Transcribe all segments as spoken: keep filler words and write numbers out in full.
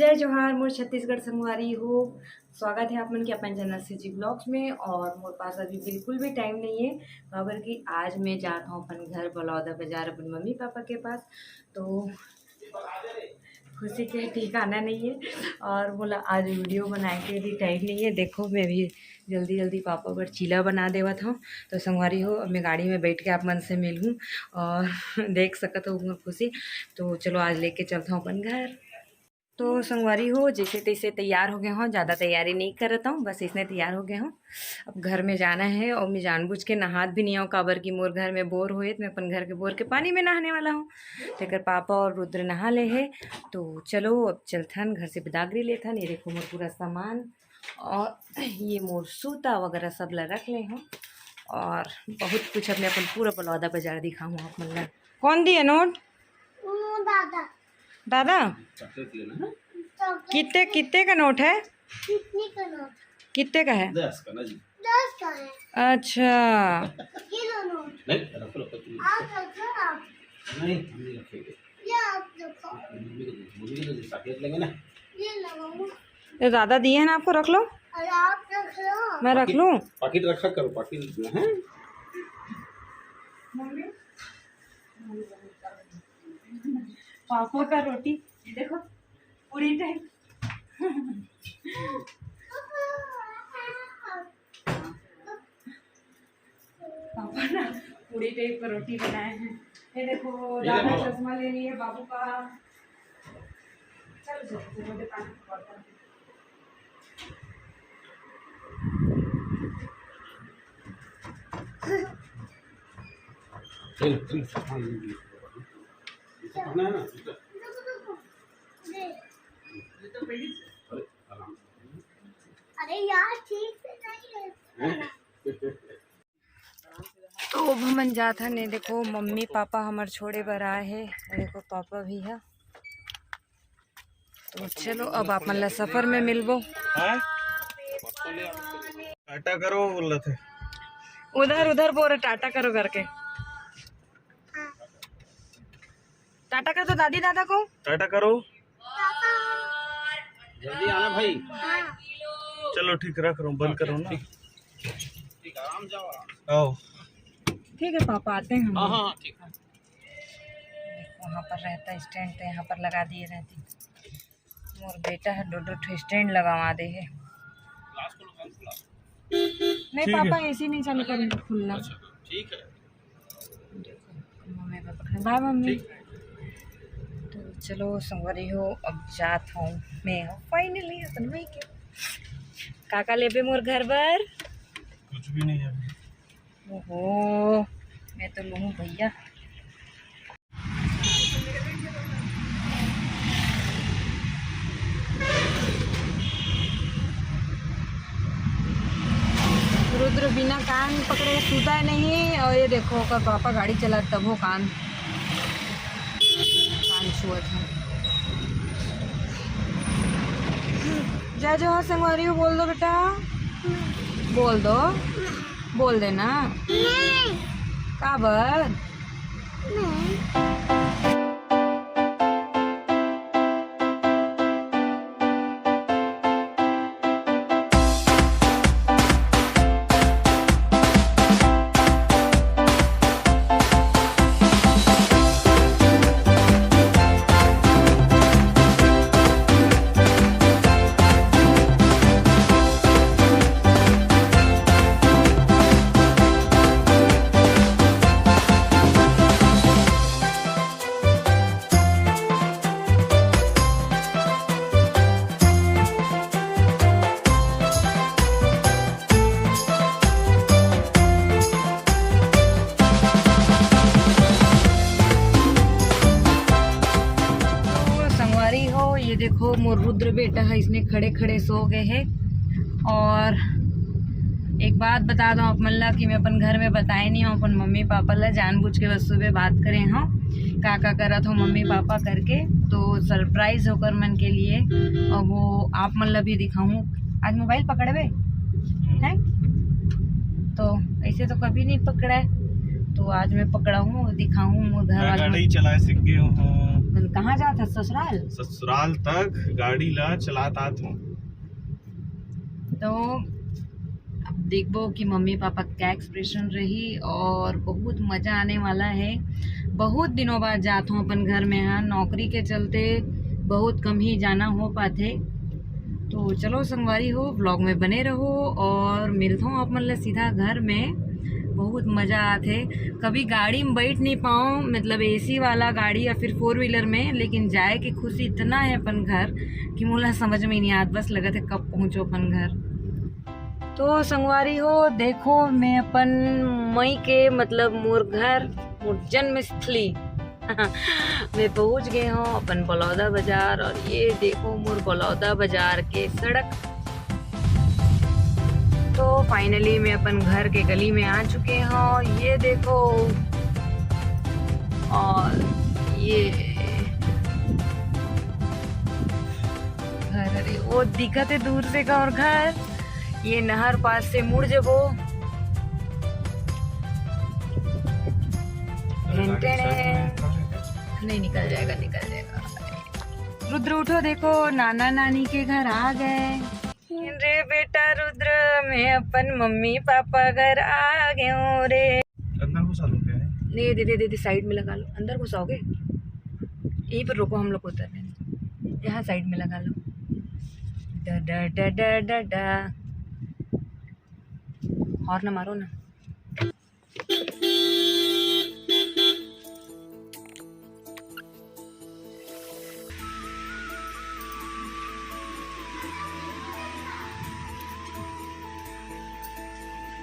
जय जोहार मोर छत्तीसगढ़ संगवारी हो, स्वागत है आप मन के अपन चैनल सीजी ब्लॉग्स में। और मोर पास अभी बिल्कुल भी टाइम नहीं है, काबर कि आज मैं जात हूँ अपन घर बलौदा बाजार अपन मम्मी पापा के पास। तो खुशी के ठिकाना नहीं है और मोला आज वीडियो बनाए के भी टाइम नहीं है। देखो, मैं भी जल्दी जल्दी पापा बर चीला बना देवत हूँ। तो संगवारी हो, अब मैं गाड़ी में बैठ के आप मन से मिलूँ और देख सकत हो मोर खुशी। तो चलो, आज लेके चलता हूँ अपन घर। तो संगवारी हो, जैसे तैसे तैयार हो गए हूँ, ज़्यादा तैयारी नहीं करत हूँ, बस इसने तैयार हो गए हूँ। अब घर में जाना है और मैं जानबूझ के नहात भी नहीं हूँ, काबर कि मोर घर में बोर होए तो मैं अपन घर के बोर के पानी में नहाने वाला हूँ। तेकर पापा और रुद्र नहा ले है। तो चलो, अब चलथन घर से बिदागरी लेथन। ये देखो मोर पूरा सामान और ये मोर सूता वगैरह सब ला रख ले हूँ और बहुत कुछ अपने अपन पूरा बलौदा बाजार दिखाऊँ आप मन ला। कौन दिए नोट? वो दादा। दादा, चॉकलेट लेना है। चॉकलेट कितने, कितने का नोट है? कितने का नोट? कितने का है? दस का ना जी। दस का है। अच्छा। ये लो नोट। नहीं, रखो, रखो, तुम आप रखो ना। नहीं, हम नहीं रखेंगे। ये आप रखो। मम्मी को दे, मम्मी को दे, चॉकलेट लेंगे ना। ये लो मामा। ये दादा दिए हैं ना आपको, रख लो। अरे आप रख लो। मैं रख लूँ? पॉकेट रखा करो, पॉकेट जो है। मम्मी, पापा का रोटी, ये देखो, पूरी टाइप। पापा ना पूरी टाइप का रोटी बनाए हैं। ये देखो, ये दादा देखो। चश्मा ले लिए बाबू का। चलो, चलो, चलो, दुकान पर। चलो, चलो, हाँ, ये, ये। ये तो खाना है ना, ये तो। अरे, आराम से। अरे यार, ठीक से नहीं है। हैं? तो अब हमन जात हन, ये देखो मम्मी पापा हमर छोड़े बर आए हे। ये देखो पापा भी है। तो चलो, अब आप मन ला सफर में मिलबो। हैं? टाटा करो बोल रहे थे। उधर, उधर बोल रहे टाटा करो करके। टाटा कर दो दादी दादा को। टाटा करो। जल्दी आना भाई। हाँ। चलो ठीक, रख रहा हूँ, बंद करो ना। ठीक, ठीक, आराम जाओ, आराम। आओ। ठीक है पापा, आते हैं हम। हाँ, हाँ, ठीक। वहाँ पर रहता स्टैंड, तो यहाँ पर लगा दिए रहते। मोर बेटा है, दो दो ठो स्टैंड लगावा दे है। ग्लास खोलो, बंद खुला। नहीं ठीक है। पापा, एसी नहीं चालू करेंगे, खुलना। अच्छा, ठीक है। देखो, मम्मी पापा खड़े। बाय मम्मी। ठीक। तो चलो संगवारी हो, अब जात हूँ मैं फाइनली अपन मई के। का का लेबे मोर घर बर? कुछ भी नहीं है अभी। ओहो, मैं तो लूँ भैया। रुद्र बिना कान पकड़े सूता है नहीं। और ये देखो, ओकर पापा गाड़ी चलात तभो कान, कान छुअत है। जय जोहार संगवारी हो, बोल दो बेटा, बोल दो, बोल देना। काबर? तो संगवारी हो, ये देखो मोर रुद्र बेटा है, इसने खड़े खड़े सो गए है। और एक बात बता दो आप मन ला कि मैं अपन घर में बताए नहीं हूँ अपन मम्मी पापा ला, जानबूझ के बस सुबह बात करे हूँ का का करत हो मम्मी पापा करके, तो सरप्राइज होकर मन के लिए। और वो आप मन ला भी दिखाऊँ। आज मोबाइल पकड़बे हैं, तो ऐसे तो कभी नहीं पकड़ा है। तो आज मैं पकड़ा हूँ, दिखाऊँ मोर घर मैं वाले गाड़ी मन। चलाए सीख गए हूँ। मन कहाँ जात हस? ससुराल? ससुराल तक गाड़ी ला चलात आत हूँ। तो अब देखबो कि मम्मी पापा का क्या एक्सप्रेशन रही, और बहुत मजा आने वाला है। बहुत दिनों बाद जात हूँ अपन घर में। हाँ, नौकरी के चलते बहुत कम ही जाना हो पाथे। तो चलो संगवारी हो, व्लॉग में बने रहो और मिलता हूँ आप मन ले सीधा घर में। बहुत मजा आथे। कभी गाड़ी में बैठ नहीं पाऊँ, मतलब एसी वाला गाड़ी या फिर फोर व्हीलर में, लेकिन जाए की खुशी इतना है अपन घर कि मोला समझ में नहीं आत, बस लगत है कब पहुँचो अपन घर। तो संगवारी हो, देखो मैं अपन मई के, मतलब मोर घर, मोर जन्म स्थली में पहुंच गए हूँ, अपन बलौदा बाजार। और ये देखो मोर बलौदा बाजार के सड़क। तो फाइनली मैं अपन घर के गली में आ चुके हूँ। ये देखो, और ये घर, अरे वो दिखत है दूर से का और घर। ये नहर पास से मुड़ जबो। नहीं निकल जाएगा, निकल जाएगा। रुद्र उठो, देखो नाना नानी के घर आ गए। रे बेटा रुद्र, मैं अपन मम्मी पापा घर आ गयो रे। अंदर घुसा लो क्या है? नहीं दीदी, दीदी साइड में लगा लो, अंदर घुसाओगे? यहीं पर रोको, हम लोग उतर रहे हैं, यहाँ साइड में लगा लो। डा डा डा डा डा डा। हॉर्न मारो ना।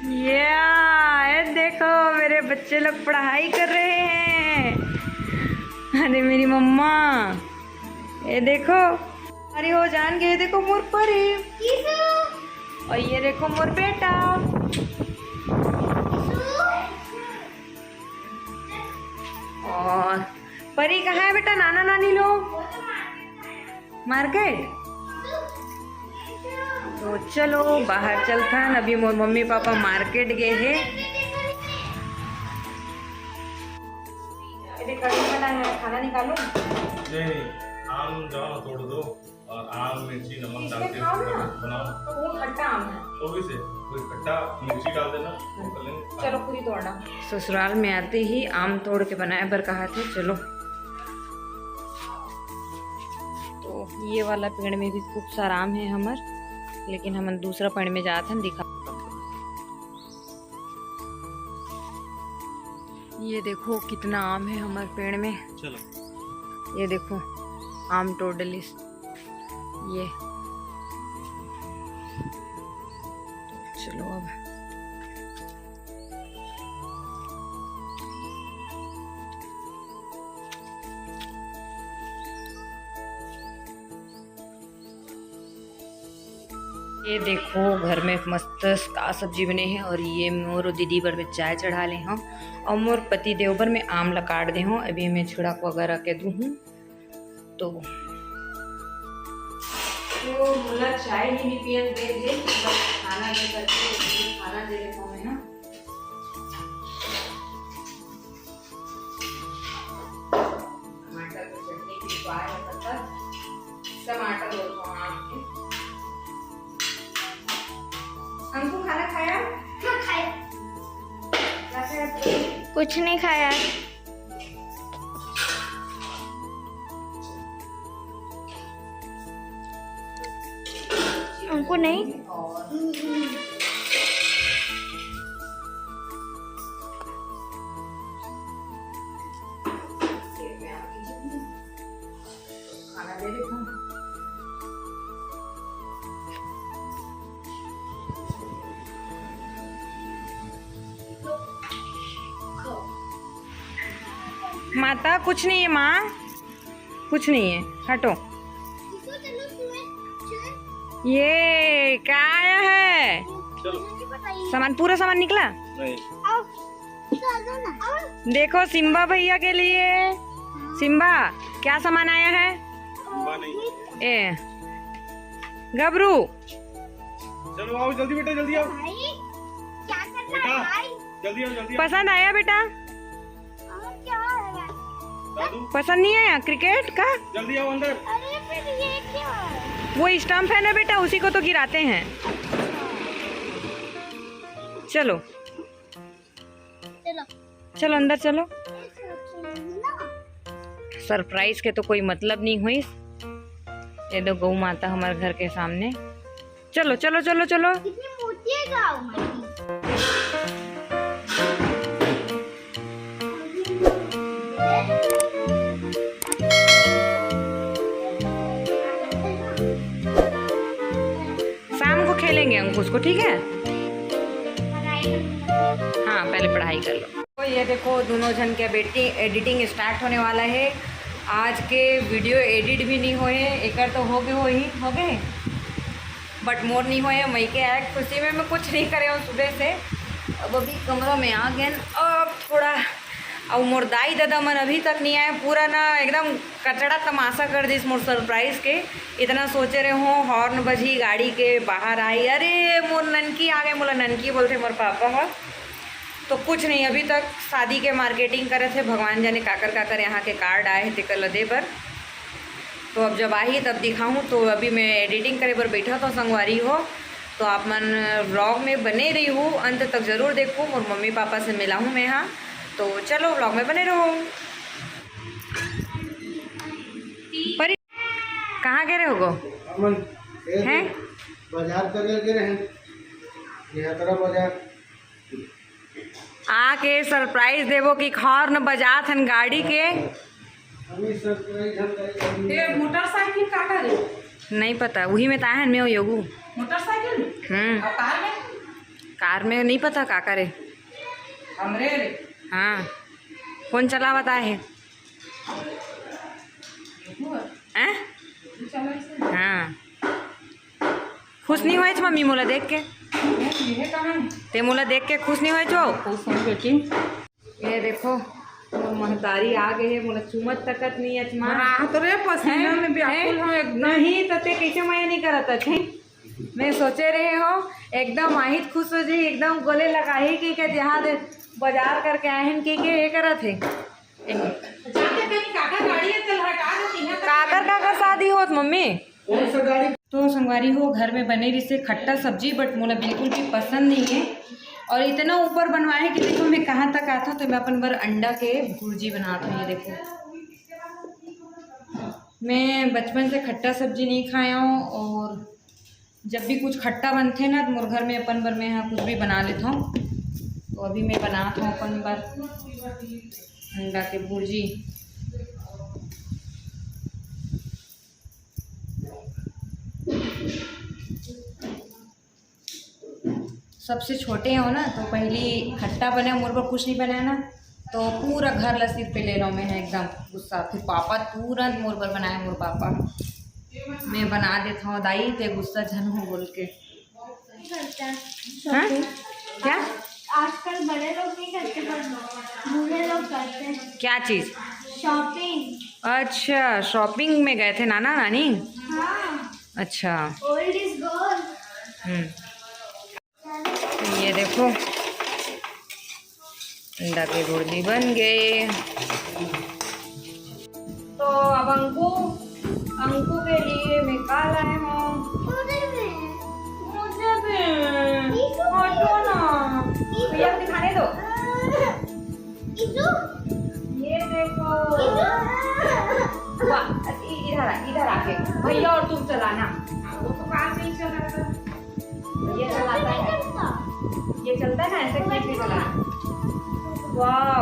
ये आए, देखो मेरे बच्चे लोग पढ़ाई कर रहे हैं। अरे मेरी मम्मा, ये देखो, अरे वो जान गए, देखो मोर परी। और ये देखो मोर बेटा। और परी कहाँ है बेटा? नाना नानी लो मार्केट। तो चलो बाहर चलथन, अभी मोर मम्मी पापा मार्केट गए हैं। ये देख, कढ़ी बना है, खाना निकालो। नहीं, नहीं, आम जाओ तोड़ दो और आम, मिर्ची, नमक डाल के बनाओ। तो वो खट्टा आम है। वो भी से, कोई खट्टा मिर्ची डाल देना, वो कर लेंगे। चलो पूरी तोड़ना। ससुराल में आते ही आम तोड़ के बनाए बर कहा थे, चलो। तो ये वाला पेड़ में भी खूब सारा आम है हमर, लेकिन हमन दूसरा पेड़ में जात हन दिखा। ये देखो कितना आम है हमर पेड़ में। चलो। ये देखो आम तोड़ डलिस। ये चलो अब। ये देखो घर में मस्त का सब्जी बने हे और ये मोर दीदी बर में चाय चढ़ा ले हूँ और मोर पति देव बर में आम ला काट दे हूँ। अभी मैं छिड़क वगैरह के दू हूँ तो, तो मोला चाय नहीं पियन दे दे, बस खाना दे करके खाना दे देता हूँ मैं ना। टमाटर के चटनी भी पाए हैं, पत्ता, टमाटर और आम के। हमको खाना खाया? हाँ, खाया। क्या खाया? कुछ नहीं खाया। हमको नहीं। माता, कुछ नहीं है माँ, कुछ नहीं है, हटो। ये क्या आया है? चलो। सामान, पूरा सामान निकला? नहीं। देखो सिम्बा भैया के लिए। सिम्बा, क्या सामान आया है? सिम्बा नहीं। ए गबरू। चलो आओ जल्दी बेटा, जल्दी आओ। भाई, क्या करना है भाई? जल्दी आओ, जल्दी आओ। पसंद आया बेटा? पसंद नहीं आया क्रिकेट का? जल्दी आओ अंदर। अरे, फिर ये क्या है? वो स्टंप है ना बेटा, उसी को तो गिराते हैं। चलो, चलो। चलो, अंदर चलो। सरप्राइज के तो कोई मतलब नहीं हुई। ये दो गौ माता हमारे घर के सामने। चलो, चलो, चलो, चलो। कितनी मूर्ति है गाँव में। शाम को खेलेंगे अंकुश को, ठीक है? हाँ, पहले पढ़ाई कर लो। तो ये देखो, दोनों जन के एडिटिंग स्टार्ट होने वाला है। आज के वीडियो एडिट भी नहीं हुए, एकर तो हो गए, हो ही हो गए, बट मोर नहीं हुए। मई के आए खुशी में मैं कुछ नहीं करे हूँ सुबह से। अब अभी कमरा में आ गए, अब थोड़ा, अब मोर दाई दादा मन अभी तक नहीं आए। पूरा ना एकदम कचड़ा तमाशा कर दिस मोर सरप्राइज के। इतना सोचे रहे हूँ, हॉर्न बजी, गाड़ी के बाहर आई, अरे मोर ननकी आ गए, मोला ननकी बोलते मोर पापा ह। तो कुछ नहीं, अभी तक शादी के मार्केटिंग करे थे, भगवान जाने काकर काकर यहाँ के कार्ड आए हैं तेकर ल दे बर। तो अब जब आही तब दिखाऊँ। तो अभी मैं एडिटिंग करे बर बैठा था संगवारी हो, तो आप मन व्लॉग में बने रही हो, अंत तक जरूर देखो, मोर मम्मी पापा से मिला हूँ मैं। हाँ, तो चलो व्लॉग में बने रहो। पर कहाँ गे रहे हो गो? हमन हैं? बाजार करे गे रहे हैं, नेहतरा बाजार। आके सरप्राइज देबो कि हॉर्न बजात हन गाड़ी के। अभी सरप्राइज हम गाड़ी ये मोटरसाइकिल का करे? नहीं पता, वही में ताहन में योगू। मोटरसाइकिल में? हम्म। और कार में? कार में नहीं पता का करे। हमरे रे। हाँ, कौन चलावत आहे? हैं? हाँ। खुश नहीं होएच मम्मी मोला देख के? ते मोला देख के खुश नहीं होएच हो? खुश हूँ बेटी। ये देखो, मोर महतारी आ गए है, मोला चूमत तकत नहीं है। राहत रे, पसीना में व्याकुल हूँ एकदम। नहीं तो ते कैसे मया नहीं करत अच्छे? मैं सोचे रहे हो एकदम आहित खुश हो जाई, एकदम गले लगाही कि के जहाँ दे बाजार करके आए हैं कि के ये करत है। जाके कहीं काका गाड़ी है, चल हटा दे, यहाँ तक काकर काकर शादी होत मम्मी? कौन सा गाड़ी? तो संगवारी हो, घर में बने रिसे खट्टा सब्जी, बट मोला बिल्कुल भी पसंद नहीं है। और इतना ऊपर बनवाए है कि देखो मैं कहाँ तक आता हूँ। तो मैं अपन बर अंडा के भुर्जी बनात हूँ। ये देखो, मैं बचपन से खट्टा सब्जी नहीं खाया हूँ और जब भी कुछ खट्टा बनथे ना, तो मोर घर में अपन बर मैं यहाँ कुछ भी बना लेता हूँ। तो अभी मैं बनात हूँ अपन बर अंडा के भुर्जी। सबसे छोटे हो ना, तो पहली खट्टा बने, मोर बर कुछ नहीं बनाया ना, तो पूरा घर ला सिर पे ले लो मैं है एकदम गुस्सा। फिर पापा तुरंत मोर बर बनाए, मोर पापा, मैं बना देता हूँ दाई, ते गुस्सा झन हो बोल के। हाँ? क्या? आजकल बड़े लोग नहीं करते, पर बूढ़े लोग करते हैं। क्या चीज? शॉपिंग। अच्छा, शॉपिंग में गए थे नाना नानी? हाँ। अच्छा। Old is gold. हम्म। ये देखो, अंडा के भुर्जी बन गए। तो अब अंकु, अंकु के लिए मैं का लाए हूँ? मुझे भी। हटो ना। भैया को दिखाने दो। ये देखो। वाह, इ-, इधर आ, इधर आके। भैया और तुम चलाना। वो तो कार नहीं चला रहा। ये चलाता है। ये चलता है ना, ऐसे खींच के चला। वाह।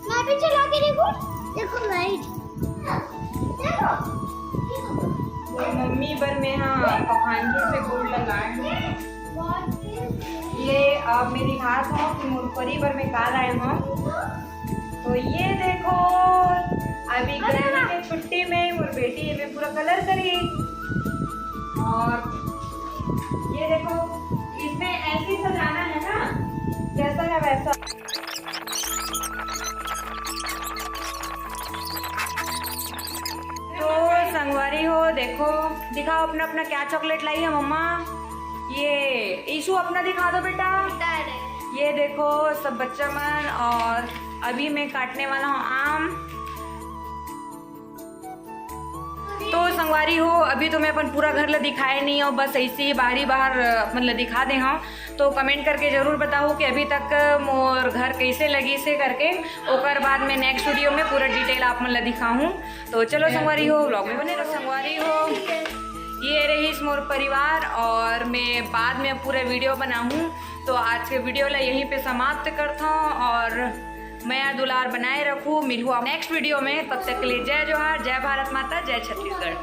मैं भी चला के देखूं। देखो लाइट। देखो। ये मम्मी बर मैं हाँ पखानपुर से गुड़ लगाए हूँ। ये अब मैं दिखात हूँ कि मोर परी बर मैं का लाए हूँ। तो ये देखो, अभी गर्मी के छुट्टी में मोर बेटी ये में पूरा कलर करी। और ये देखो, इसमें ऐसे ही सजाना है ना, जैसा है वैसा। तो संगवारी हो, देखो, दिखाओ अपना अपना क्या चॉकलेट लाई है मम्मा। ये ईशु अपना दिखा दो बेटा। ये देखो सब बच्चा मन और अभी मैं काटने वाला हूँ आम। तो संगवारी हो, अभी तो मैं अपन पूरा घर ला दिखाए नहीं हूँ, बस ऐसे ही बाहरी बाहर अपन ला दिखा दे हूँ। तो कमेंट करके जरूर बताओ कि अभी तक मोर घर कैसे लगिस हे करके। ओकर बाद मैं नेक्स्ट वीडियो में पूरा डिटेल आप मन ला दिखाहूँ। तो चलो संगवारी हो, व्लॉग में बने रहो संगवारी हो। ये रहिस मोर परिवार और मैं बाद में पूरा वीडियो बनाहूँ। तो आज के वीडियो ला यहीं पे समाप्त करता हूँ और मया दुलार बनाए रखू। मिलहू आप नेक्स्ट वीडियो में, तब तक के लिए जय जोहार, जय भारत माता, जय छत्तीसगढ़।